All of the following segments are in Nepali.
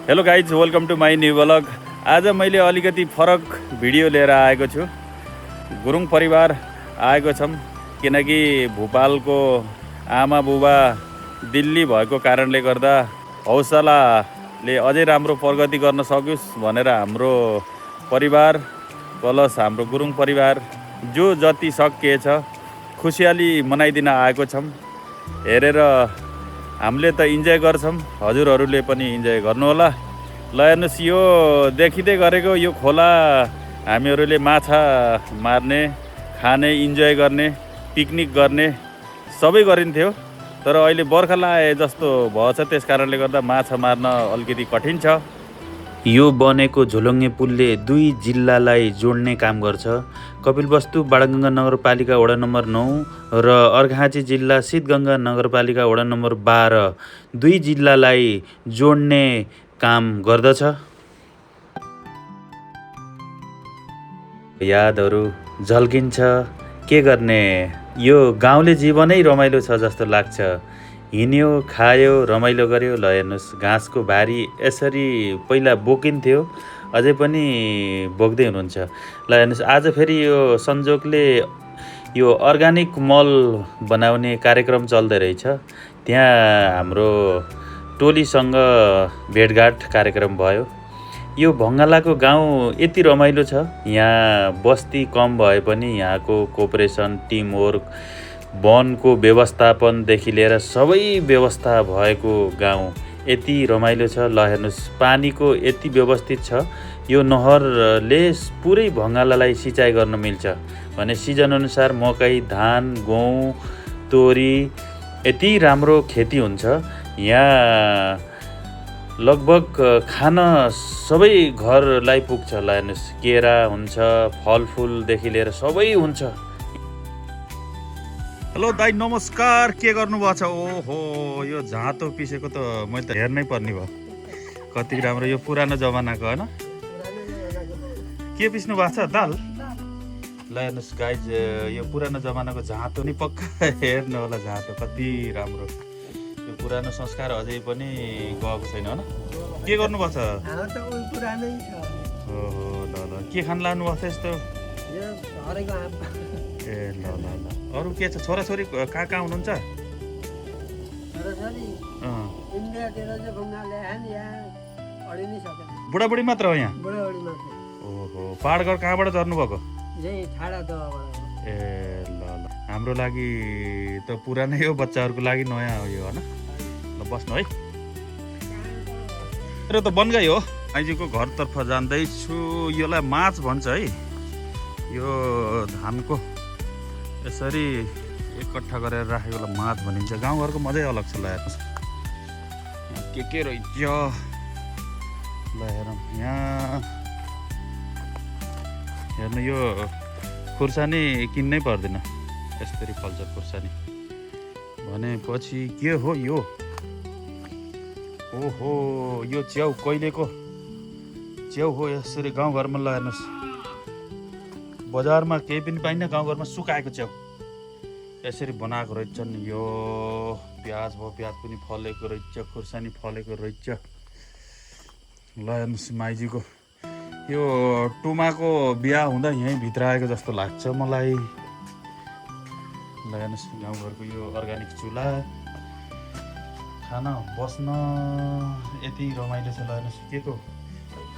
Hello guys, welcome to my new blog. आज मैले अलिकति फरक भिडियो लिएर आएको छु। गुरुङ परिवार आएको छौँ किनकि भोपालको आमा बुबा दिल्ली भएको कारणले गर्दा हौसलाले अझै राम्रो प्रगति गर्न सकोस् भनेर हाम्रो परिवार प्लस हाम्रो गुरुङ परिवार जो जति सकिएछ खुसियाली मनाइदिन आएको छौँ। हेरेर हामीले त इन्जोय गर्छौँ, हजुरहरूले पनि इन्जोय गर्नुहोला। ल हेर्नुहोस्, यो देखिँदै गरेको यो खोला हामीहरूले माछा मार्ने, खाने, इन्जोय गर्ने, पिकनिक गर्ने सबै गरिन्थ्यो। तर अहिले बर्खा लाए जस्तो भएछ, त्यस कारणले गर्दा माछा मार्न अलिकति कठिन छ। यो बनेको झोलुङ्गे पुलले दुई जिल्लालाई जोड्ने काम गर्छ। कपिलवस्तु बाणगङ्गा नगरपालिका वडा नम्बर 9 र अर्घाखाँची जिल्ला सिद्धगङ्गा नगरपालिका वडा नम्बर 12 दुई जिल्लालाई जोड्ने काम गर्दछ। यादहरू झल्किन्छ, के गर्ने, यो गाउँले जीवनै रमाइलो छ जस्तो लाग्छ। हिँड्यो, खायो, रमाइलो गर्यो। ल हेर्नुहोस्, घाँसको भारी यसरी पहिला बोकिन्थ्यो, अझै पनि बोक्दै हुनुहुन्छ। ल हेर्नुहोस्, आज फेरि यो संजोगले यो अर्ग्यानिक मल बनाउने कार्यक्रम चल्दै रहेछ। त्यहाँ हाम्रो टोलीसँग भेटघाट कार्यक्रम भयो। यो भङ्गालाको गाउँ यति रमाइलो छ। यहाँ बस्ती कम भए पनि यहाँको कोअपरेसन, टिमवर्क, वनको व्यवस्थापनदेखि लिएर सबै व्यवस्था भएको गाउँ यति रमाइलो छ। ल हेर्नुहोस्, पानीको यति व्यवस्थित छ। यो नहरले पुरै भङ्गालालाई सिँचाइ गर्न मिल्छ भने सिजनअनुसार मकै, धान, गहुँ, तोरी यति राम्रो खेती हुन्छ। यहाँ लगभग खान सबै घरलाई पुग्छ। ल हेर्नुहोस्, केरा हुन्छ, फलफुलदेखि लिएर सबै हुन्छ। हेलो दाइ, नमस्कार। के गर्नुभएको छ? ओहो, यो झाँतो पिसेको त मैले त हेर्नै पर्ने भयो। कति राम्रो, यो पुरानो जमानाको होइन? के पिस्नु भएको छ? दाल? ल हेर्नुहोस् गाइज, यो पुरानो जमानाको झाँतो नि पक्का हेर्नु होला। झाँतो कति राम्रो, यो पुरानो संस्कार अझै पनि गएको छैन होइन? के गर्नुभएको छ? ओहो, ल ल, के खान लानुभएको छ यस्तो? ए ल ल ल, अरू के छ? छोराछोरी कहाँ हुनुहुन्छ? बुढाबुढी मात्र हो यहाँ? ओहो, पाहाडगढ कहाँबाट झर्नु भएको? ए ल ल, हाम्रो लागि त पुरानै हो, बच्चाहरूको लागि नयाँ हो यो होइन? ल बस्नु है। मेरो त बनगाई हो। आइजीको घरतर्फ जाँदैछु। यसलाई माछ भन्छ है। यो धानको यसरी एकट्ठा गरेर राखेकोलाई माछ भनिन्छ। गाउँघरको मजै अलग छ। ल हेर्नुहोस्, के रहेछ। ल हेरौँ, यहाँ हेर्नु, यो खुर्सानी किन्नै पर्दैन, यसरी फल्छ खुर्सानी। भनेपछि के हो यो? ओहो, यो च्याउ कहिलेको च्याउ हो यसरी गाउँघरमा। ल हेर्नुहोस्, बजारमा केही पनि पाइन्न, गाउँघरमा सुकाएको च्याउ यसरी बनाएको रहेछन्। यो प्याज भयो, प्याज पनि फलेको रहेछ, खुर्सानी फलेको रहेछ। ल हेर्नुहोस्, माइजीको यो टुमाको बिहा हुँदा यहीँ भित्र आएको जस्तो लाग्छ मलाई। ल हेर्नुहोस्, गाउँघरको यो अर्ग्यानिक चुल्हा, खाना बस्न यति रमाइलो छ। ल हेर्नुहोस्, के को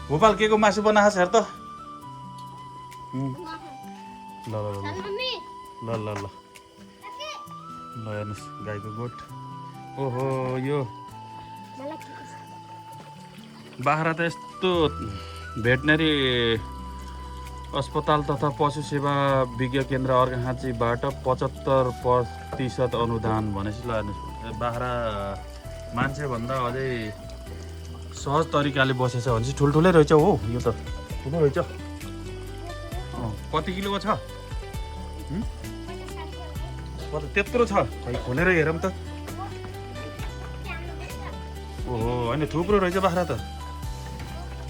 भोपाल के को मासु बनाएको छ हेर त। ल ल ल ल ल ल ल हेर्नुहोस्, गाईको गोठ। ओहो, यो बाख्रा त यस्तो भेटनेरी अस्पताल तथा पशु सेवा विज्ञ केन्द्र अर्घाखाँचीबाट 75% अनुदान भनेपछि। ल हेर्नुहोस्, बाख्रा मान्छेभन्दा अझै सहज तरिकाले बसेछ भनेपछि ठुल्ठुलै रहेछ। हो, यो त ठुलो रहेछ। कति किलोको छ? त्यत्रो छ? खै खोलेर हेरौँ त। ओहो, होइन थुप्रो रहेछ बाख्रा त।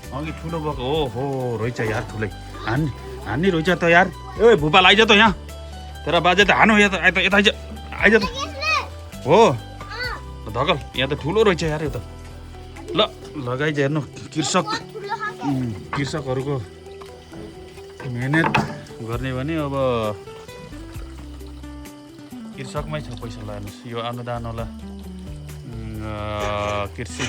अघि ठुलो भएको। ओहो, रहेछ यार, ठुलै हान्ने रहेछ त यार। ए भोपाल आइज त यहाँ, तेरा बाजे त हानु यहाँ त। यता आइज त। हो धकल, यहाँ त ठुलो रहेछ यार यो त। ल लगाइज हेर्नु कृषकहरूको मेहनत गर्ने भने अब कृषकमै छ पैसा लानुहोस्। यो अनुदानवाला कृषि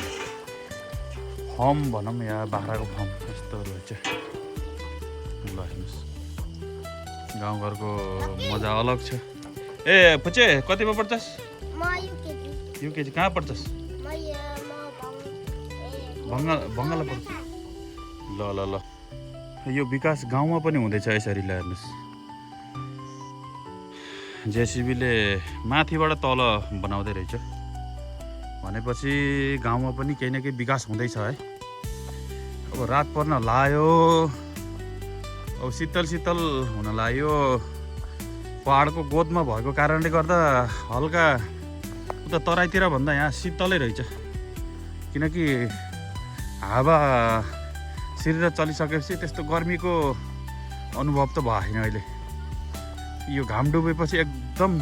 फर्म भनौँ या बाख्राको फर्म यस्तोहरू चाहिँ ल हेर्नुहोस्। गाउँघरको मजा अलग छ। ए पुचे कतिमा पढ्छस्? युकेजी। कहाँ पढ्छस्? बङ्गाला पढ्छ। ल ल ल यो विकास गाउँमा पनि हुँदैछ यसरी। ल हेर्नुहोस् जेसिबीले माथिबाट तल बनाउँदै रहेछ भनेपछि गाउँमा पनि केही न केही विकास हुँदैछ है। अब रात पर्न लायो, अब शीतल शीतल हुन लाग्यो। पहाडको गोदमा भएको कारणले गर्दा हल्का उता तराईतिर भन्दा यहाँ शीतलै रहेछ, किनकि हावा सिरेर चलिसकेपछि त्यस्तो गर्मीको अनुभव त भएन अहिले। यो घाम डुबेपछि एकदम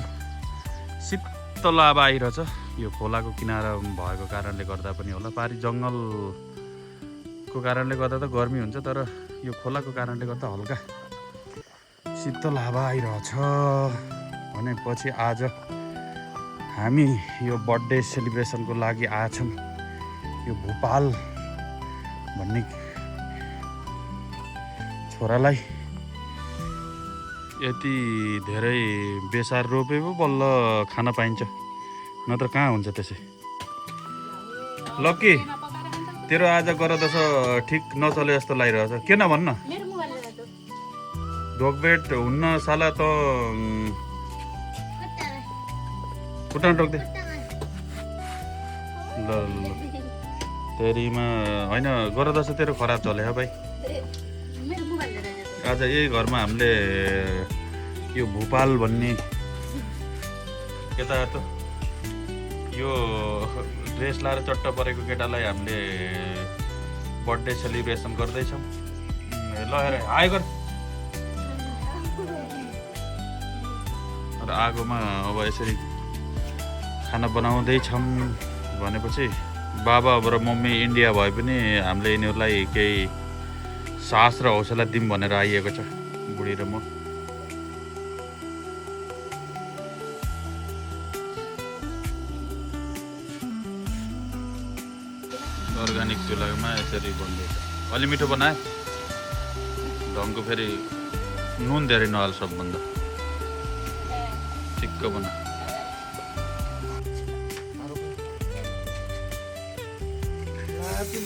शीतल हावा आइरहेछ। यो खोलाको किनारा भएको कारणले गर्दा पनि होला, पारि जङ्गलको कारणले गर्दा त गर्मी हुन्छ, तर यो खोलाको कारणले गर्दा हल्का शीतल हावा आइरहेछ। भनेपछि आज हामी यो बर्थडे सेलिब्रेसनको लागि आएछौँ यो भोपाल भन्ने छोरालाई। यति धेरै बेसार रोपे पो बल्ल खान पाइन्छ, नत्र कहाँ हुन्छ त्यसै। लक्की तेरो आज गरदछ ठिक नचले जस्तो लागिरहेछ, किन भन्न? ढोकबेट हुन्न साला त खुट्टा टोक्दै। ल ल तेरीमा होइन गरदछ तेरो खराब चल्यो भाइ। आज यही घरमा हामीले यो भोपाल भन्ने केटा त यो ड्रेस लाएर चट्ट परेको केटालाई हामीले बर्थडे सेलिब्रेसन गर्दैछौँ। ल हेर हाई गर। र आगोमा अब यसरी खाना बनाउँदैछौँ भनेपछि बाबा र मम्मी इन्डिया भए पनि हामीले यिनीहरूलाई केही साहस र हौसला दिउँ भनेर आइएको छ बुढी र म। अर्ग्यानिक चुल्हामा यसरी बन्दैछ। अलि मिठो बनाए ढङ्गको, फेरि नुन धेरै नहाल, सबभन्दा ठिक्क बना।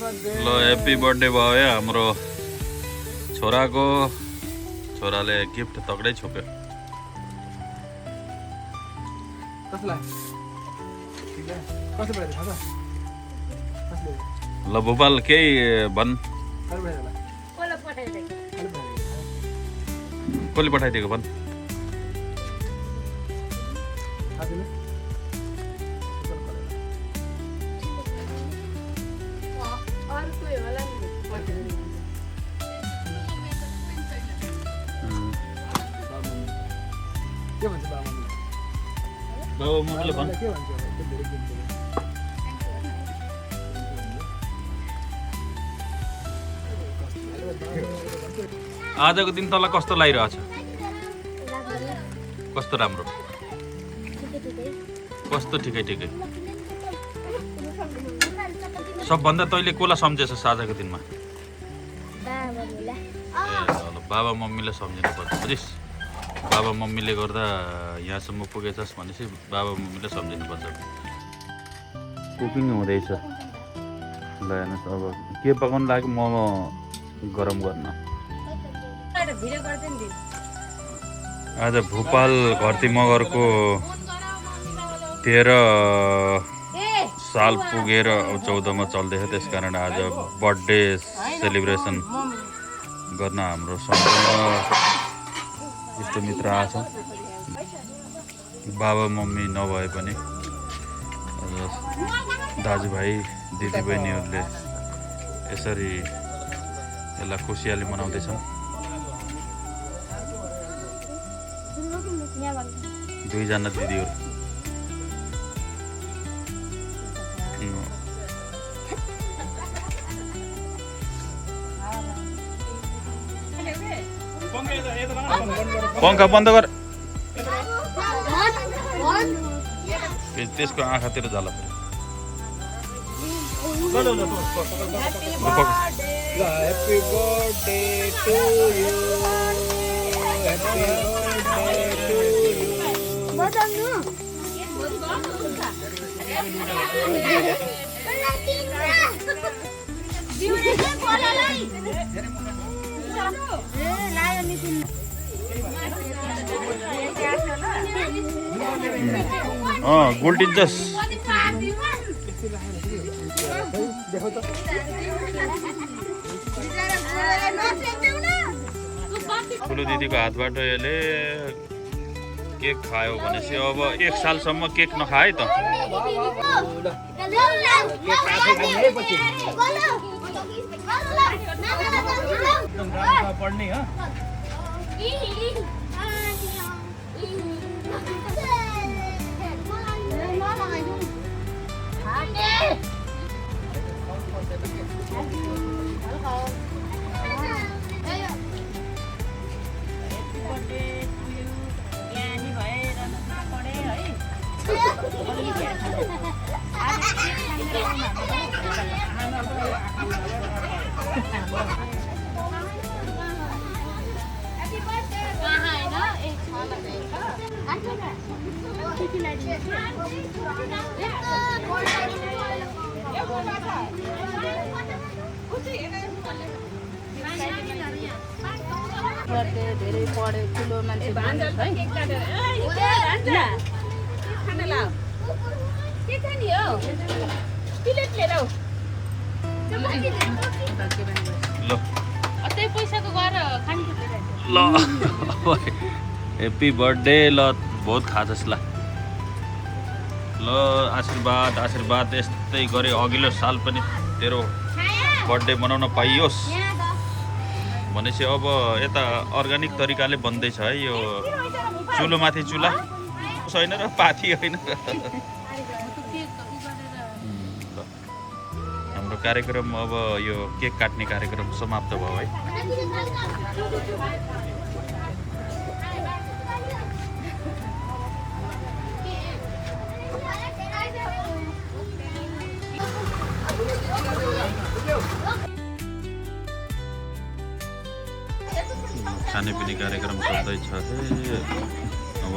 ल ह्याप्पी बर्थडे भयो है हाम्रो छोराको। छोराले गिफ्ट तगडै छोप्यो। ल भोपाल केही भन्। कसले पठाइदिएको भन्? बाबा मम्मीले भन्। आजको दिन तँलाई कस्तो लागिरहेछ? कस्तो राम्रो? कस्तो ठिकै ठिकै? सबभन्दा तैँले कसलाई सम्झेछस् आजको दिनमा? बाबा मम्मीले सम्झिनु पर्छ, बुझिस्? बाबा मम्मीले गर्दा यहाँसम्म पुगेछस् भनेपछि बाबा मम्मीले सम्झिनु पर्छ। कुकिङ हुँदैछ। ल हेर्नुहोस् अब के पकाउनु लाग्यो? मोमो गरम गर्न। आज भोपाल घरती मगरको 13 साल पुगेर 14मा चल्दैछ, त्यस कारण आज बर्थडे सेलिब्रेसन गर्न हाम्रो सम्पूर्ण इष्टमित्र आछ। बाबा मम्मी नभए पनि दाजुभाइ दिदीबहिनीहरूले यसरी यसलाई खुसियाली मनाउँदैछन्। 2 जना दिदीहरू। पङ्खा बन्द गर त्यसको आँखातिर झाला Happy birthday to you. Happy birthday to you. गुल्टिन्छस् ठुलो दिदीको हातबाट यसले केक खायो भनेपछि अब 1 सालसम्म केक नखाए त पढ्ने हो धेरै पढ्यो ठुलो मान्छे ल हेप्पी बर्थडे ल बहुत खाछस् ल आशीर्वाद आशीर्वाद यस्तै गरे अघिल्लो साल पनि तेरो बर्थडे मनाउन पाइयोस् भनेपछि अब यता अर्ग्यानिक तरिकाले बन्दैछ है यो चुलोमाथि चुला छैन र पाथी होइन हाम्रो कार्यक्रम अब यो केक काट्ने कार्यक्रम समाप्त भयो है खानेपिने कार्यक्रम चल्दैछ अब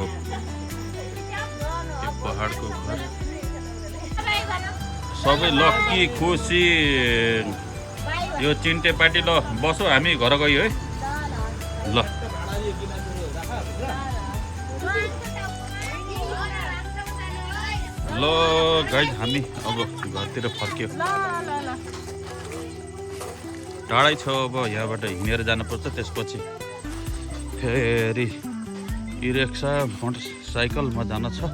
पहाडको घर सबै लक्की खुसी यो चिन्टे पार्टी ल बसो हामी घर गयो है ल ल गाइज हामी अब घरतिर फर्क्यो टाढै छ अब यहाँबाट हिँडेर जानुपर्छ त्यसपछि फेरि ई रिक्सा मोटरसाइकलमा जान छ